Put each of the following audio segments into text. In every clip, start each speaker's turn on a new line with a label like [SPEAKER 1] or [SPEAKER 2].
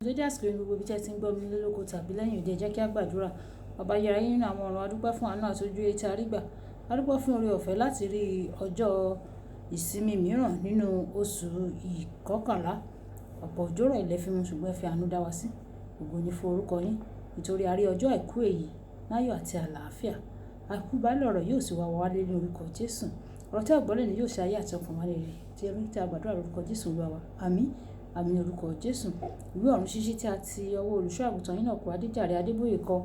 [SPEAKER 1] Dédé àsìkò yìí ní gbogbo ibi tí ẹ ti ń gbọ́ mi nílé lóko tàbí lẹ́yìn òde, ẹ jẹ́ kí a gbàdúrà. Baba ayérayé nínú àwọn ọ̀run, a dúpẹ́ fún àánú àti ojú rere tí a rí gbà. A dúpẹ́ fún oore ọ̀fẹ́ láti rí ọjọ́ ìsinmi mìíràn nínú oṣù ìkọkànlá. Ọ̀pọ̀ òjò rọ̀ ilẹ̀ fi mu ṣùgbọ́n ẹ fi àánú dá wa sí. Ògo ni fún orúkọ yín. Nítorí a rí ọjọ́ àìkú èyí láyọ̀ àti àlàáfíà. Àìkú baálẹ̀ ọ̀rọ̀ yóò sì wá wa wálé ní orúkọ Jésù. Ọ̀rọ̀ tí a gbọ́ lónìí yóò ṣe ayé àti ọkàn wa ní rere. Tí ẹ tí a gbàdúrà lórúkọ Jésù Olúwa wa. Àmín. Àmín ní orúkọ Jésù. Ìwé ọ̀run ṣíṣí tí a ti ọwọ́ olùṣọ́ àgùntàn Enoch Adéjàre Adébóyè kọ.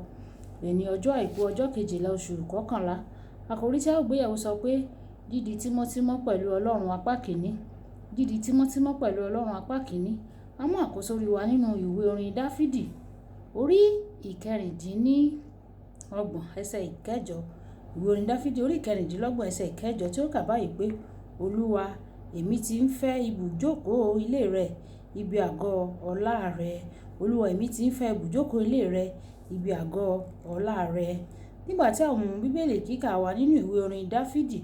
[SPEAKER 1] Òní ọjọ́ àìkú ọjọ́ kejìlá oṣù kọkànlá. Àkòrí tí a ó gbéyẹ̀wò sọ pé dídi tímọ́tímọ́ pẹ̀lú Ọlọ́run apá kìíní. Dídi tímọ́tímọ́ pẹ̀lú Ọlọ́run apá kìíní. A mú àkóso orí wa nínú ìwé orin Dáfídì orí ìkẹrìndínlọ́gbọ̀n ẹsẹ̀ ìkẹjọ. Ìwé orin Dáfídì orí ìkẹrìndínlọ́gbọ̀n ẹsẹ̀ ìkẹjọ tí ó kà báyìí pé, Olúwa, èmi ti ń fẹ́ ibùjókòó ilé rẹ, ibi àgọ́ ọlá rẹ. Olúwa, èmi ti ń fẹ́ ibùjókòó ilé rẹ, ibi àgọ́ ọlá rẹ. Nígbà tí a mú Bíbélì kíkà wa nínú ìwé orin Dáfídì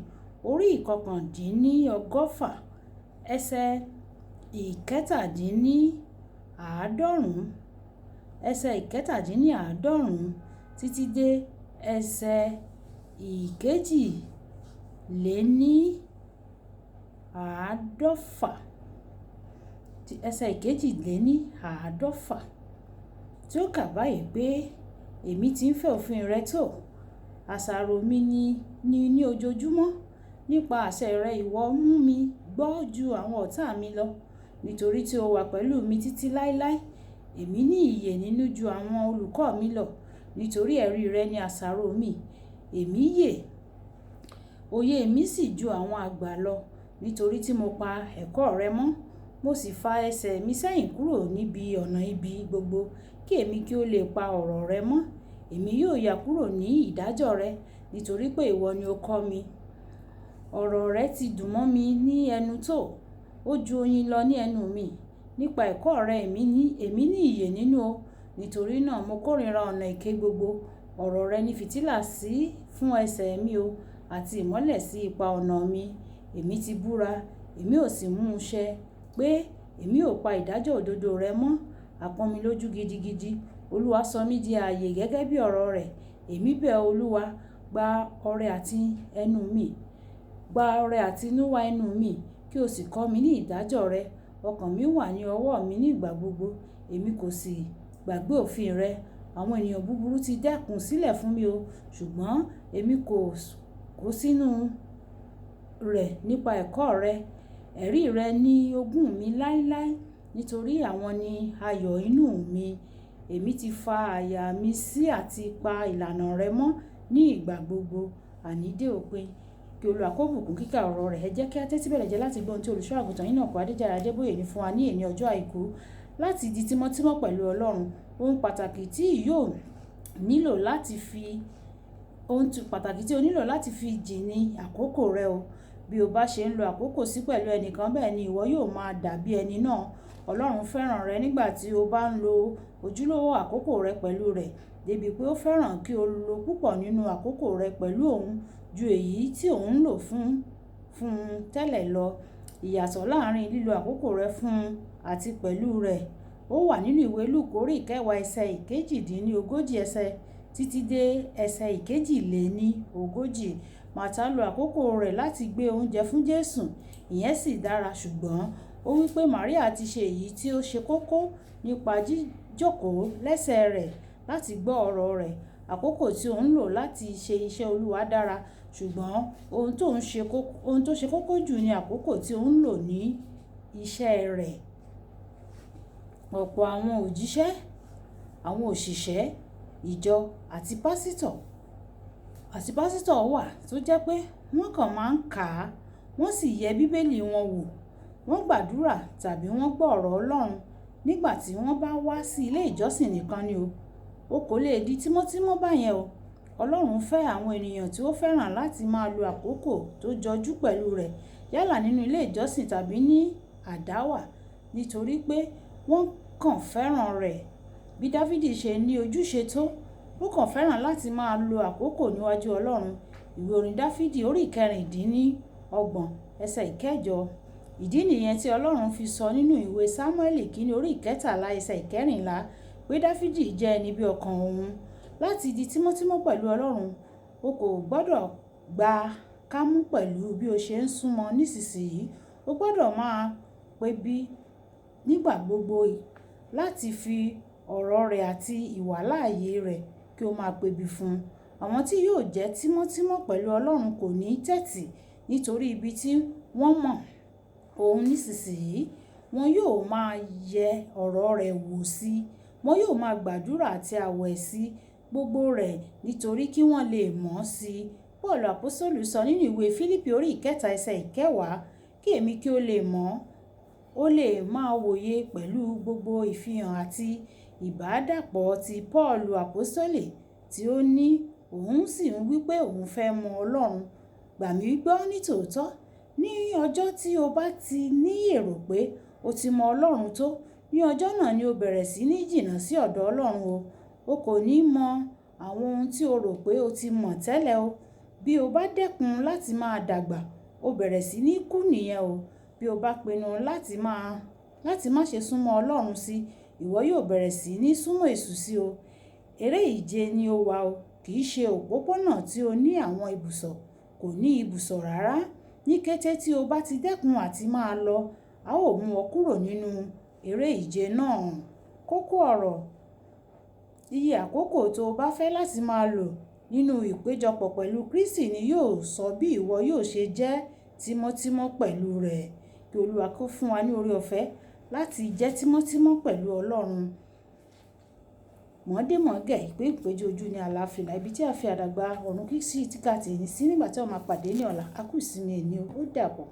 [SPEAKER 1] orí ìkọkàndínlọ́gọ́fà ẹsẹ̀ ìkẹtàdínníàádọ́rùn, ẹsẹ̀ ìkẹtàdínníàádọ́rùn títí dé ẹsẹ̀ ìkejìléníàádọ́fà, ẹsẹ̀ ìkejìléníàádọ́fà tí ó kà báyìí pé, èmi ti ń fẹ́ òfin rẹ tó, àṣàrò mi ní ojoojúmọ́. Nípa àṣẹ rẹ ìwọ mú mi gbọ́ ju àwọn ọ̀tá mi lọ, nítorí tí ó wà pẹ̀lú mi títí láéláé. Èmi ní ìyè nínú ju àwọn olùkọ́ mi lọ, nítorí ẹ̀rí rẹ ni àṣàrò mi. Èmi yè, òye mi sì ju àwọn àgbà lọ, nítorí tí mo pa ẹ̀kọ́ rẹ mọ́. Mo sì fa ẹsẹ̀ mi sẹ́yìn kúrò níbi ọ̀nà ibi gbogbo kí èmi kí ó lè pa ọ̀rọ̀ rẹ mọ́. Èmi yóò yà kúrò ní ìdájọ́ rẹ, nítorí pé ìwọ ni ó kọ́ mi. Ọ̀rọ̀ rẹ ti dùn mọ́ mi ní ẹnu tó, ó ju oyin lọ ní ẹnu mi. Nípa ẹ̀kọ́ rẹ èmi ní ìyè nínú o. Nítorí náà mo kórìíra ọ̀nà èké gbogbo. Ọ̀rọ̀ rẹ ni fìtílà sí fún ẹsẹ̀ mi o, àti ìmọ́lẹ̀ sí ipa ọ̀nà mi. Èmi ti búra, èmi ò sì mú ṣẹ pé èmi ó pa ìdájọ́ òdodo rẹ mọ́. A pọ́n mi lójú gidigidi. Olúwa sọ mí di ààyè gẹ́gẹ́ bí ọ̀rọ̀ rẹ̀. Èmi bẹ̀ Olúwa, gba ọrẹ àti ẹnu mi, gba ọrẹ àti inúwá ẹnu mi, kí o sì kọ́ mi ní ìdájọ́ rẹ. Ọkàn mi wà ní ọwọ́ mi ní ìgbà gbogbo, èmi kò sì gbàgbé òfin rẹ. Àwọn ènìyàn búburú ti dẹ́kun sílẹ̀ fún mi o, ṣùgbọ́n èmi kò kó sínú rẹ̀ nípa ẹ̀kọ́ rẹ. Ẹ̀rí rẹ ni ogún mi láíláí, nítorí àwọn ni ayọ̀ inú mi. Èmi ti fa àyà mi sí àti pa ìlànà rẹ mọ́ ní ìgbà gbogbo, àní dé òpin. Kí Olúwa kó bùkún kíkà ọ̀rọ̀ rẹ̀. Ẹ jẹ́ kí a tẹ́tí bẹ̀lẹ̀ jẹ́ láti gbọ́ ohun tí olùṣọ́ àgùntàn Enoch Adéjàre Adébóyè ní fún wa ní èní ọjọ́ àìkú láti di tímọ́tímọ́ pẹ̀lú Ọlọ́run. Ohun pàtàkì tí yóò nílò láti fi, ohun pàtàkì tí o nílò láti fi jìn ní àkókò rẹ o. Bí o bá ṣe ń lo àkókò sí pẹ̀lú ẹnìkan bẹ́ẹ̀ ni ìwọ yóò máa dàbí ẹni náà. Ọlọ́run fẹ́ràn rẹ nígbà tí o bá ń lo ojúlówó àkókò rẹ pẹ̀lú rẹ̀, débi pé ó fẹ́ràn kí o lo púpọ̀ nínú àkókò rẹ pẹ̀lú òun ju èyí tí òun ń lò fún un tẹ́lẹ̀ lọ. Ìyàtọ̀ láàárín lílo àkókò rẹ fún un àti pẹ̀lú rẹ̀ ó wà nínú ìwé Lúùkù orí ìkẹwàá ẹsẹ̀ ìkejìdínlógójì ẹsẹ̀ títí dé ẹsẹ̀ ìkejìléníogójì. Màtá lo àkókò rẹ̀ láti gbé oúnjẹ fún Jésù, ìyẹn sì dára ṣùgbọ́n ó wí pé Màríà ti ṣe èyí tí ó ṣe kókó nípa jíjókòó lẹ́sẹ̀ rẹ̀ láti gbọ́ ọ̀rọ̀ rẹ̀. Àkókò tí ó ń lò láti ṣe iṣẹ́ Olúwa dára, ṣùgbọ́n ohun tó ṣe kókó jù ni àkókò tí ó ń lò ní iṣẹ́ rẹ̀. Ọ̀pọ̀ àwọn òjíṣẹ́, àwọn òṣìṣẹ́ ìjọ àti pásítọ̀ wà tó jẹ́ pé wọ́n kàn máa ń kà á, wọ́n sì yẹ Bíbélì wọn wò, wọ́n gbàdúrà tàbí wọ́n gbọ́ ọ̀rọ̀ Ọlọ́run nígbà tí wọ́n bá wá sí ilé ìjọsìn nìkan ni o. O kò lè di tímọ́tímọ́ báyẹn o. Ọlọ́run fẹ́ àwọn ènìyàn tí ó fẹ́ràn láti máa lo àkókò tó jọjú pẹ̀lú rẹ̀ yálà nínú ilé ìjọsìn tàbí ní àdáwà, nítorí pé wọ́n kàn fẹ́ràn rẹ̀. Bí Dáfídì ṣe ní ojúṣe tó, ó kàn fẹ́ràn láti máa lo àkókò níwájú Ọlọ́run. Ìwé orin Dáfídì orí ìkẹrìndínlọ́gbọ̀n ẹsẹ̀ ìkẹjọ. Ìdí nìyẹn tí Ọlọ́run fi sọ nínú ìwé Sámúẹ́lì kínní orí 13 ẹsẹ̀ 14 pé Dáfídì jẹ́ ẹni bí ọkàn òun. Láti di tímọ́tímọ́ pẹ̀lú Ọlọ́run, o kò gbọdọ̀ gba kámú pẹ̀lú bí o ṣe ń súnmọ́ nísinsìnyí. O gbọdọ̀ máa pébi nígbà gbogbo láti fi ọ̀rọ̀ rẹ̀ àti ìwàláàyè rẹ̀ kí ó máa pébi fún un. Àwọn tí yóò jẹ́ tímọ́tímọ́ pẹ̀lú Ọlọ́run kò ní tẹ́tí nítorí ibi tí wọ́n mọ òun nísinsìnyí. Wọn yóò máa yẹ ọ̀rọ̀ rẹ̀ wò sí, wọn yóò máa gbàdúrà àti àwẹ̀ sí gbogbo rẹ̀ nítorí kí wọ́n lè mọ̀ ọ́n sí. Paulu Àpọ́sítélì sọ nínú ìwé Fílípì orí 3 ẹsẹ̀ 10, kí èmi kí ó lè mọ̀, ó lè máa wòye pẹ̀lú gbogbo ìfihàn àti ìbádàpọ̀ ti Paulu Àpọ́sítélì tí ó ní òun sì ń wí pé òun fẹ́ mọ Ọlọ́run. Gbà mí gbọ́ nítòótọ́, ní ọjọ́ tí o bá ti ní èrò pé o ti mọ Ọlọ́run tó, ní ọjọ́ náà ni o bẹ̀rẹ̀ sí ní jìnnà sí ọ̀dọ̀ Ọlọ́run o. O kò ní mọ àwọn ohun tí o rò pé o ti mọ̀ tẹ́lẹ̀ o. Bí o bá dẹ́kun láti máa dàgbà, o bẹ̀rẹ̀ sí ní kú nìyẹn o. Bí o bá pinnu láti má ṣe súnmọ́ Ọlọ́run sí, ìwọ yóò bẹ̀rẹ̀ sí ní súnmọ́ èṣù sí o. Eré ìje ni ó wà o, kì í ṣe òpópónà tí ó ní àwọn ibùsọ̀, kò ní ibùsọ̀ rárá. Ní kété tí o bá ti dẹ́kun àti máa lọ, a ó mú ọ kúrò nínú eré ìje náà. Kókó ọ̀rọ̀: iye àkókò tó o bá fẹ́ láti máa lò nínú ìpéjọpọ̀ pẹ̀lú Kristi ni yóò sọ bí ìwọ yóò ṣe jẹ́ tímọ́tímọ́ pẹ̀lú rẹ̀. Kí Olúwa kó fún wa ní oore ọ̀fẹ́ láti jẹ́ tímọ́tímọ́ pẹ̀lú Ọlọ́run. Mọ̀ọ́démọ̀ọ́gẹ̀ ìpín ìpéjú ojú ní àlàáfíà, ibi tí a fi àdàgbà ọ̀run kí sí tí ká tì ní sí nígbà tí a máa pàdé ní ọ̀la. A kú ìsinmi ẹni o, ó dàbọ̀.